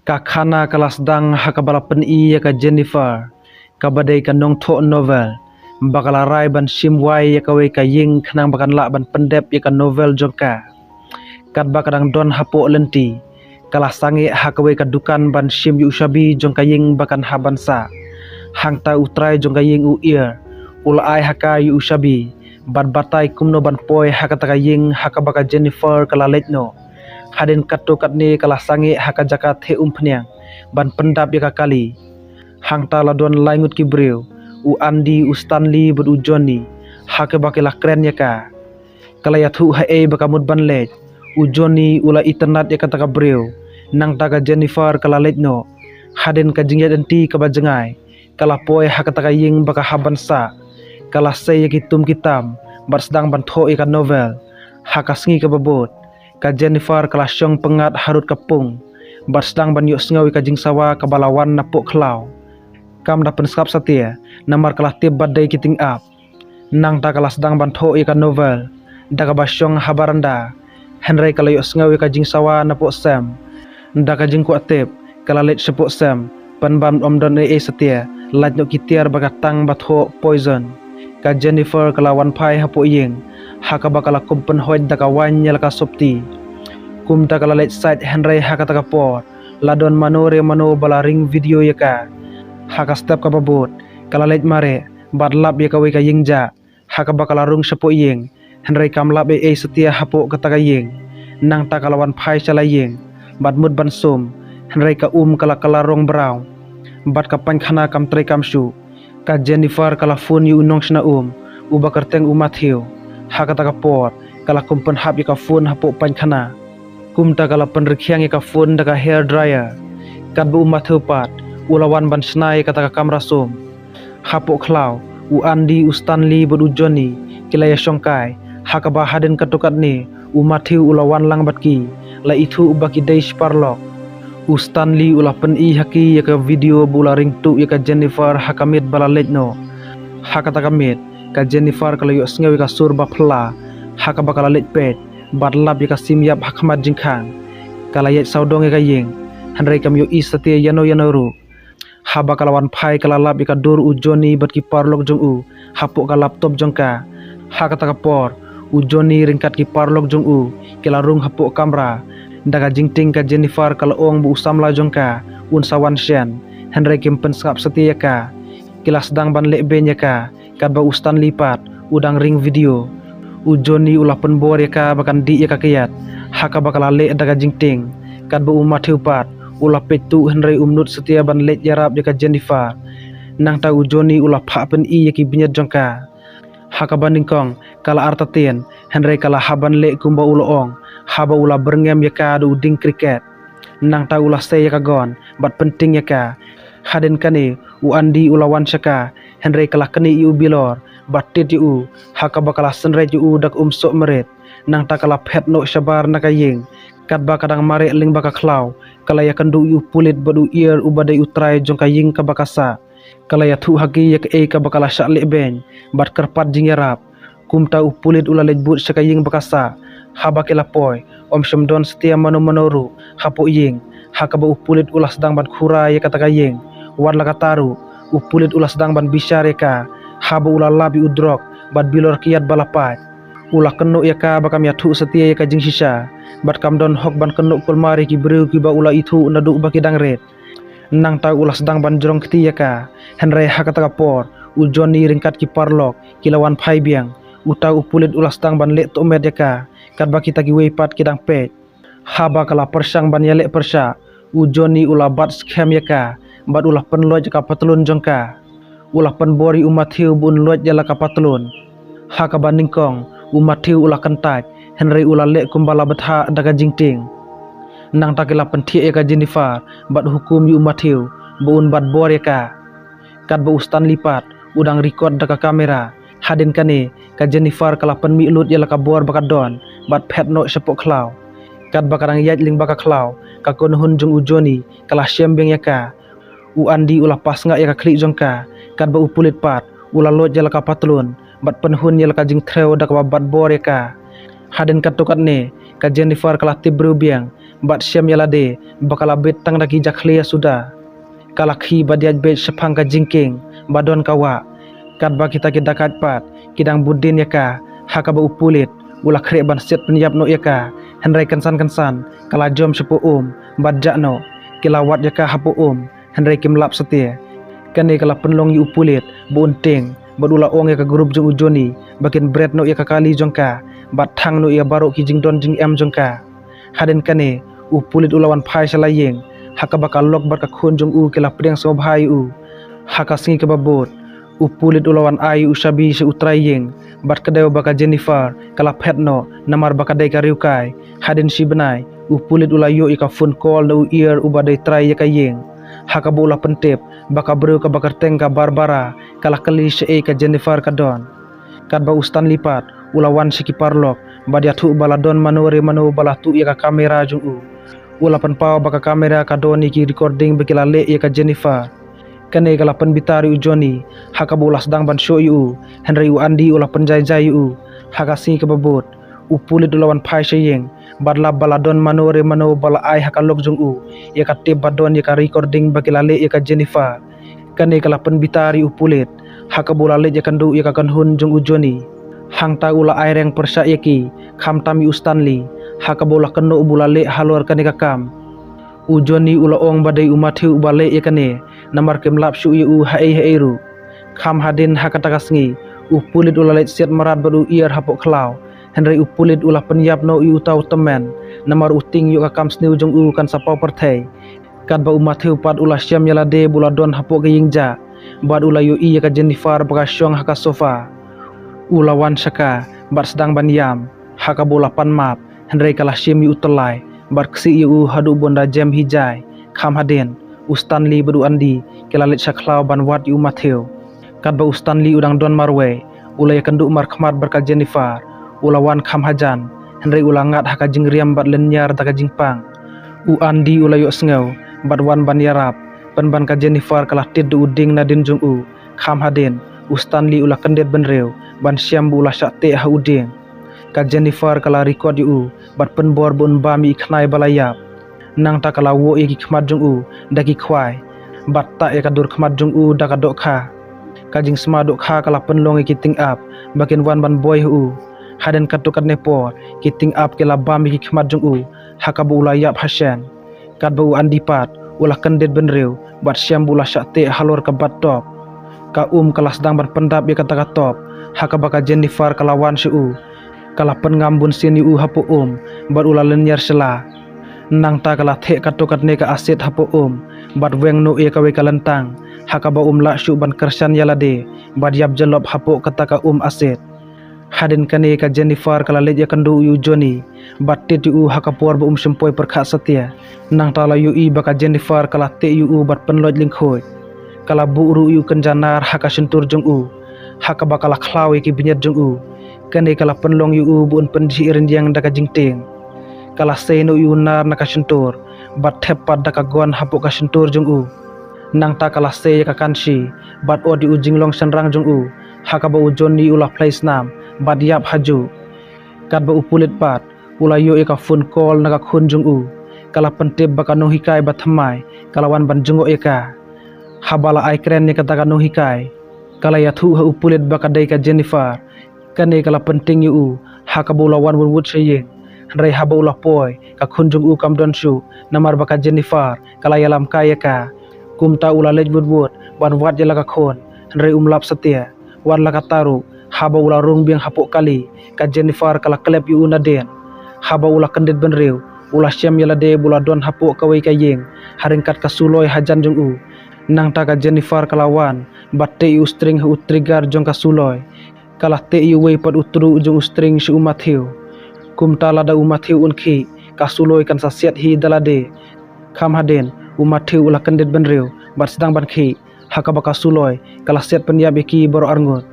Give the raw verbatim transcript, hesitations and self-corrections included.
Ka khana ka la sdang ha kaba la pyni ïa ka Jennifer, kaba dei ka nongthoh novel, ba ka la rai ban shim wai ïa kawei ka ïing khnang ba kan lah ban pyndep ïa ka novel jong ka. Katba ka dang don hapoh lynti, ka la sangeh ha kawei ka dukan ban shim ïa u shabi jong ka ïing ba kan hap ban sah. Hangta u trai jong ka ïing u Ier, u la ai ha ka ïa u shabi, bad batai kumno ban poi ha kata ka ïing ha kaba ka Jennifer ka la leit noh. Hadien katto katne ka la sangeh ha ka jaka theh umphniang ban pyndap ïa ka kali. Hangta la don lai ngut ki briew, u Andy, u Stanley bad u Johnny, ha kaba ki la kren ïa ka. Ka la ïathuh haei ba ka mut ban leit. U Johnny u la itynnad ïa kata ka briew. Nangta ka Jennifer ka la leit noh. Hadien ka jingïaid lynti kaba jngai, ka la poi ha kata ka ïing ba ka hap ban sah. Ka la sei ïa ki tum ki tam bad sdang ban thoh ïa ka novel. Ha ka sngi kaba bud, ka Jennifer ka la shong pyngngad harud ka pung bad sdang ban ïohsngew ïa ka jingsawa kaba la wan napoh khlaw. Kam da pynsngap satia, namar ka la tip ba dei ki tyngab. Nangta ka la sdang ban thoh ïa ka novel da kaba shong ha baranda. Hynrei ka la ïohsngew ïa ka jingsawa napoh sem. Da ka jingkwah tip, ka la leit shapoh sem, pynban ym don ei ei satia, lait noh ki tiar ba ka tang ba thoh poison. Ka Jennifer ka la wan phai hapoh ïing, ha kaba ka la kum pynhoit da ka waiñ ïa la ka sopti. Kumta ka la leit sait, hynrei ha kata ka por la don mano re mano ba la ring video ïa ka. Ha ka step kaba bud, ka la leit mareh bad lap ïa kawei ka ïing jah, ha kaba ka la rung shapoh ïing, hynrei kam lap ei ei satia hapoh kata ka ïing. Nangta ka la wan phai sha la ïing bad mut ban sum, hynrei ka um ka la kylla rong brown bad ka paiñkhana kam trei kam shuh. Ka Jennifer ka la phone ïa u nongshna um, uba kyrteng u Matthew. Ha kata ka por, ka la kum pynhap ïa ka phone hapoh paiñkhana. Kumta ka la pynrkhiang ïa ka phone da ka hair dryer. Katba u Matthew pat u la wan ban shna ïa kata ka kamra sum. Hapoh khlaw, u Andy, u Stanley bad u Johnny ki la ïashongkai. Ha kaba hadien katto katne, u Matthew u la wan lang bad ki, la ithuh ba ki dei shi paralok. U Stanley u la pyni ha ki ïa ka video ba u la ring tuh ïa ka Jennifer ha ka miet ba la leit noh. Ha kata ka miet, ka Jennifer ka la ïohsngew ïa ka sur ba phylla, ha kaba ka la leit peit bad lap ïa ka sim ïap ha khmat jingkhang. Ka la ïaid sawdong ïa ka ïing, hynrei kam ïohi satia ïano ïano ruh. Haba ka la wan phai ka la lap ïa ka dur u Johnny bad ki paralok jong u hapoh ka laptop jong ka. Ha kata ka por, u Johnny ryngkat ki paralok jong u ki la rung hapoh kamra. Da ka jingtieng ka Jennifer ka la ong ba u samla jong ka un sa wan shen, hynrei kim pynsngap satia ïa ka. Ki la sdang ban leh beiñ ïa ka, katba u Stanley pat u dang ring video. U Johnny u la pynbor ïa ka ba kan dih ïa ka kyiad, ha kaba ka la leh da ka jingtieng. Katba u Matthew pat u la peit tuh, hynrei um nud satia ban leit ïarap ïa ka Jennifer. Nangta u Johnny u la phah pyni ïa ki bniat jong ka. Ha kaba nyngkong ka la artatien, hynrei ka la hap ban leh kumba u la ong, haba u la byrngem ïa ka da u dieng kriket. Nangta u la sei ïa ka gun bad pyntieng ïa ka. Hadien kane, u Andy u la wan sha ka, hynrei ka la knieh ïa u bilor bad tied ïa u, ha kaba ka la synreit ïa u da ka umsoh marit. Nangta ka la phet noh shabar na ka ïing. Katba ka dang mareh lyngba ka khlaw, ka la ïakynduh ïa u pulit bad u Ier uba dei u trai jong ka ïing kaba ka sah. Ka la ïathuh ha ki ïa kaei kaba ka la shah leh beiñ bad kyrpad jingïarap. Kumta u pulit u la leit bud sha ka ïing ba ka sah. Haba ki la poi, ym shym don satia mano mano ruh hapoh ïing, ha kaba u pulit u la sdang ban khura ïa kata ka ïing. Wat la katta ruh, u pulit u la sdang ban bishar ïa ka, haba u la lap ïa u drok bad bilor kyiad ba la pait. U la kynnoh ïa ka ba kam ïathuh satia ïa ka jingshisha, bad kam don hok ban kynnoh kulmar ïa ki briew kiba u la ithuh naduh ba ki dang rit. Nangta u la sdang ban jrong kti ïa ka, hynrei ha kata ka por u Johnny ryngkat ki paralok ki la wan phai biang. Uta u pulit u la sdang ban leh tohmet ïa ka, katba kita kiwei pat ki dang peit. Haba ka la pyrshang ban ïaleh pyrshah, u Johnny u la bat skhem ïa ka bad u la pynloit ïa ka patlun jong ka. U la pynbor ïa u Matthew ba un loit ïa la ka patlun. Ha kaba nyngkong, u Matthew u la kyntait, hynrei u la leh kumba la bthah da ka jingtieng. Nangta ki la pynthiah ïa ka Jennifer bad hukum ïa u Matthew ba un bat bor ïa ka. Katba u Stanley pat u dang record da ka kamera. Hadien kane, ka Jennifer ka la pynmih lut ïa la ka bor ba ka don bad phet noh shapoh khlaw. Katba ka dang ïaid lyngba ka khlaw, ka kynhun jong u Johnny ka la shem biang ïa ka. U Andy u la pas ngah ïa ka khlieh jong ka, katba u pulit pat u la loit ïa la ka patlun bad pynhun ïa la ka jingthrew da kaba bat bor ïa ka. Hadien katto katne, ka Jennifer ka la tip briew biang bad shem ïa lade ba ka la bit tang da ki jakhlia suda. Ka la khie bad ïaid beit shaphang ka jingkieng ba don ka wah. Katba kita ki dakaid pat ki dang bud dien ïa ka, ha kaba u pulit u la khreh ban siat pynïap noh ïa ka, hynrei kynsan kynsan ka la jom shapoh um bad jah noh. Ki la wad ïa ka hapoh um, hynrei kim lap satia. Kane ka la pynlong ïa u pulit ba un tieng bad u la ong ïa ka grup jong u Johnny ba kin bret noh ïa ka kali jong ka bad thang noh ïa baroh ki jingdon jingem jong ka. Hadien kane u pulit u la wan phai sha la ïing, ha kaba ka lok bad ka khun jong u ki la pdiang sngewbha ïa u. Ha ka sngi kaba bud u pulit u la wan ai u shabi sha u trai ïing bad ka dei ba ka Jennifer ka la phet noh namar ba ka dei ka riewkai. Hadien shi bnai u pulit u la ïoh ïa ka phone call na u Ier uba dei trai ïa ka ïing, ha kaba u la pyntip ba ka briew kaba kyrteng ka Barbara ka la kylli shaei ka Jennifer ka don. Katba u Stanley pat u la wan sha ki paralok bad ïathuh ba la don mano re mano ba la tuh ïa ka kamera jong u. U la pynpaw ba ka kamera ka don ïa ki recording ba ki la leh ïa ka Jennifer. Kane ka la pynbitar ïa u Johnny, ha kaba u la sdang ban shoh ïa u, hynrei u Andy u la pynjai jai ïa u. Ha ka sngi kaba bud u pulit u la wan phai sha ïing bad lap ba la don mano re mano ba la ai ha ka lok jong u ïa ka tip ba don ïa ka recording ba ki la leh ïa ka Jennifer. Kane ka la pynbitar ïa u pulit, ha kaba u la leit ïakynduh ïa ka kynhun jong u Johnny. Hangta u la ai reng pyrshah ïa ki, khamtam ïa u Stanley, ha kaba u la kynnoh ba u la leh halor kane ka kam. U Johnny u la ong ba dei u Matthew uba leh ïa kane, namar kim lap shuh ïa u haei haei ruh. Kham hadien ha kata ka sngi u pulit u la leit siat mrad bad u Ier hapoh khlaw, hynrei u pulit u la pynïap noh ïa uta u tymmen, namar u tieng ïoh ka kam sniew jong u kan sa paw pyrthei. Katba u Matthew pat u la shem ïa lade ba u la don hapoh ka ïing jah bad u la ïohi ïa ka Jennifer ba ka shong ha ka sofa. U la wan sha ka bad sdang ban ïam, ha kaba u la pan map, hynrei ka la shim ïa u tyllai bad ksih ïa u haduh ba un da jem hi jai. Kham hadien u Stanley bad u Andy ki la leit sha khlaw ban wad ïa u Matthew. Katba u Stanley u dang don marwei, u la ïakynduh markhmat bad ka Jennifer. U la wan kham hajan, hynrei u la ngat ha ka jingriam bad lynñiar da ka jingpang. U Andy u la ïohsngew bad wan ban ïarap, pynban ka Jennifer ka la tied da u dieng nadien jong u. Kham hadien u Stanley u la kyndit bynriew ban shem ba u la shah teh ha u dieng. Ka Jennifer ka la rikot ïa u bad pynbor ba un bam ïa i khnai ba la ïap. Nangta ka la woh ïa ki khmat jong u da ki khwai bad tah ïa ka dur khmat jong u da ka dohkha. Ka jingsma dohkha ka la pynlong ïa ki tyngab ba kin wan ban boi ha u. Hadien katto katne por ki tyngab ki la bam ïa ki khmat jong u, ha kaba u la ïap ha shen. Katba u Andy pat u la kyndit bynriew bad shem ba u la shah teh halor ka bathtub. Ka um ka la sdang ban pyndap ïa kata ka top, ha kaba ka Jennifer ka la wan sha u. Ka la pynngam bunsien ïa u hapoh um bad u la lynñiar shylla. Nangta ka la theh katto katne ka acid hapoh um bad weng noh ïa kawei ka lyntang, ha kaba um lah shuh ban kyrshan ïa lade bad ïap jyllop hapoh kata ka um acid. Hadien kane ka Jennifer ka la leit ïakynduh ïa u Johnny bad tied ïa u ha ka por ba um shym poi pyrkhat satia. Nangta la ïohi ba ka Jennifer ka la teh ïa u bad pynlait lyngkhuh. Ka la buh ruh ïa u kynja nar ha ka shyntur jong u, ha kaba ka la khlaw ïa ki bniat jong u. Kane ka la pynlong ïa u ba un pynjhieh rynïeng da ka jingtieng. Ka la sei noh ïa u nar na ka shyntur bad thep pat da ka gun hapoh ka shyntur jong u. Nangta ka la sei ïa ka kanshi bad ot ïa u jinglong shynrang jong u, ha kaba u Johnny u la phlei snam bad ïap hajuh. Katba u pulit pat u la ïoh ïa ka phone call na ka khun jong u, ka la pyntip ba ka nonghikai ba thymmai ka la wan ban jngoh ïa ka. Haba la ai kren ïa kata ka nonghikai, ka la ïathuh ha u pulit ba ka dei ka Jennifer. Kane ka la pyntieng ïa u, ha kaba u la wan wut wut sha ïing. Hynrei haba u la poi, ka khun jong u kam don shuh, namar ba ka Jennifer ka la ïalam kai ïa ka. Kumta u la leit wut wut ban wad ïa la ka khun, hynrei um lap satia. Wat la katta ruh, haba u la rung biang hapoh kali, ka Jennifer ka la klep ïa u nadien. Haba u la kyndit bynriew, u la shem ïa lade ba u la don hapoh kawei ka ïing, ha ryngkat ka suloi hajan jong u. Nangta ka Jennifer ka la wan bad teh ïa u string ha u trigger jong ka suloi. Ka la teh ïa uwei pat u truh jong u string sha u Matthew. Kumta lada u Matthew un khih, ka suloi kan sa siat hi da lade. Kham hadien u Matthew u la kyndit bynriew bad sdang ban khih, ha kaba ka suloi ka la siat pynïap ïa ki baroh arngut.